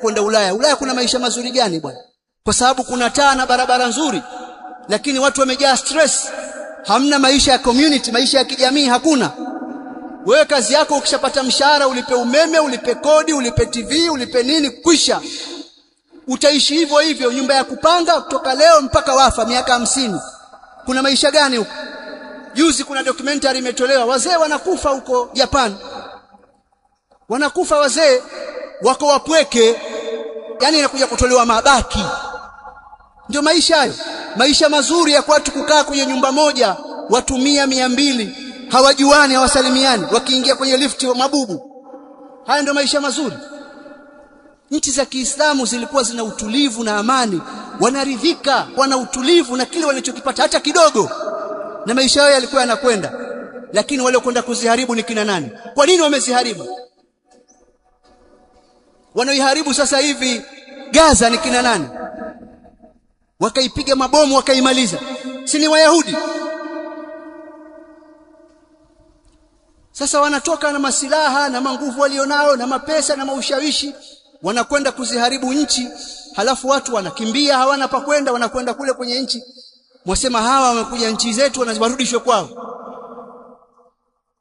Kwenda Ulaya. Ulaya kuna maisha mazuri gani bwana? Kwa sababu kuna taa na barabara nzuri, lakini watu wamejaa stress. Hamna maisha ya community, maisha ya kijamii hakuna. Wewe kazi yako ukishapata mshahara ulipe umeme, ulipe kodi, ulipe TV, ulipe nini, kwisha. Utaishi hivyo hivyo, nyumba ya kupanga kutoka leo mpaka wafa, miaka 50. Kuna maisha gani huko? Juzi kuna documentary imetolewa, wazee wanakufa huko Japan, wanakufa wazee, wako wapweke, yani inakuja kutolewa mabaki. Ndio maisha hayo, maisha mazuri ya watu kukaa kwenye nyumba moja watu 100, 200, hawajuani, hawasalimiani, wakiingia kwenye lifti wa mabubu. Haya ndio maisha mazuri. Nchi za Kiislamu zilikuwa zina utulivu na amani, wanaridhika, wana utulivu na kile walichokipata hata kidogo, na maisha yao yalikuwa yanakwenda. Lakini waliokwenda kuziharibu ni kina nani? Kwa nini wameziharibu? Wanaoiharibu sasa hivi Gaza ni kina nani? Wakaipiga mabomu wakaimaliza, si ni Wayahudi? Sasa wanatoka na masilaha na manguvu walionao na mapesa na maushawishi, wanakwenda kuziharibu nchi, halafu watu wanakimbia, hawana pa kwenda, wanakwenda kule kwenye nchi. Mwasema hawa wamekuja nchi zetu, warudishwe kwao.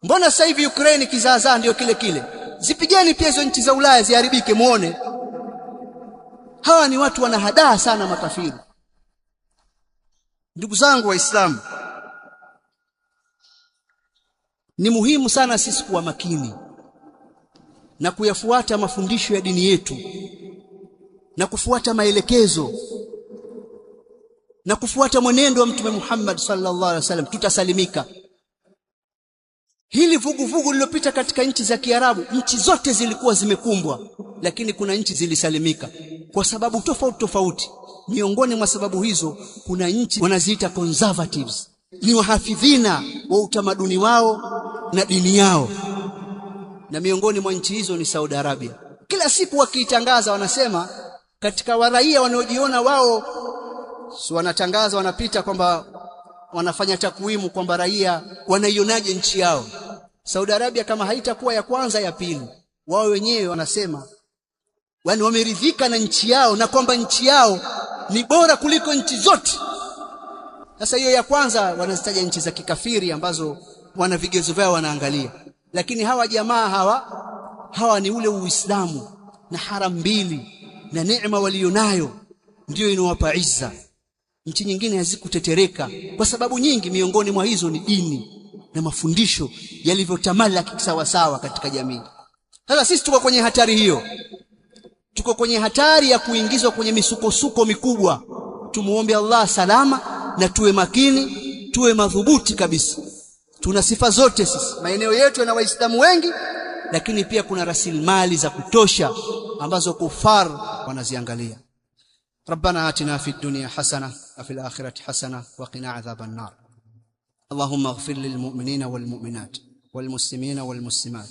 Mbona sasa hivi Ukraine kizaazaa ndio kile kile? Zipigeni pia hizo nchi za Ulaya ziharibike, muone. Hawa ni watu wanahadaa sana, makafiri. Ndugu zangu Waislamu, ni muhimu sana sisi kuwa makini na kuyafuata mafundisho ya dini yetu na kufuata maelekezo na kufuata mwenendo wa Mtume Muhammad sallallahu alaihi wasallam, tutasalimika. Hili vuguvugu lililopita katika nchi za Kiarabu, nchi zote zilikuwa zimekumbwa, lakini kuna nchi zilisalimika kwa sababu tofauti tofauti. Miongoni mwa sababu hizo, kuna nchi wanaziita conservatives, ni wahafidhina wa utamaduni wao na dini yao, na miongoni mwa nchi hizo ni Saudi Arabia. Kila siku wakiitangaza wanasema katika waraia wanaojiona wao, si wanatangaza, wanapita kwamba wanafanya takwimu kwamba raia wanaionaje nchi yao. Saudi Arabia kama haitakuwa ya kwanza, ya pili. Wao wenyewe wanasema yani wameridhika na nchi yao na kwamba nchi yao ni bora kuliko nchi zote. Sasa hiyo ya kwanza wanazitaja nchi za kikafiri ambazo wana vigezo vyao wanaangalia, lakini hawa jamaa hawa ni ule Uislamu na haram mbili na neema walionayo ndiyo inawapa izza. Nchi nyingine hazikutetereka kwa sababu nyingi, miongoni mwa hizo ni dini na mafundisho yalivyotamalaki sawasawa katika jamii. Sasa sisi tuko kwenye hatari hiyo, tuko kwenye hatari ya kuingizwa kwenye misukosuko mikubwa. Tumuombe Allah salama na tuwe makini, tuwe madhubuti kabisa. Tuna sifa zote sisi, maeneo yetu yana Waislamu wengi, lakini pia kuna rasilimali za kutosha ambazo kufar wanaziangalia. ربنا آتنا في الدنيا حسنة وفي الآخرة حسنة وقنا عذاب النار. اللهم اغفر للمؤمنين والمؤمنات والمسلمين والمسلمات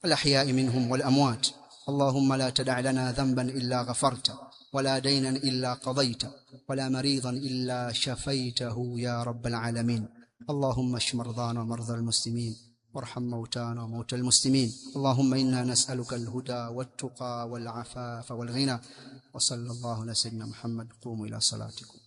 الأحياء منهم والأموات. اللهم لا تدع لنا ذنبا إلا غفرته، ولا دينا إلا قضيته، ولا مريضا إلا شفيته يا رب العالمين. اللهم اشف مرضانا ومرضى المسلمين، وارحم موتانا وموتى المسلمين. اللهم إنا نسألك الهدى والتقى والعفاف والغنى. وصلى الله على سيدنا محمد. قوموا إلى صلاتكم.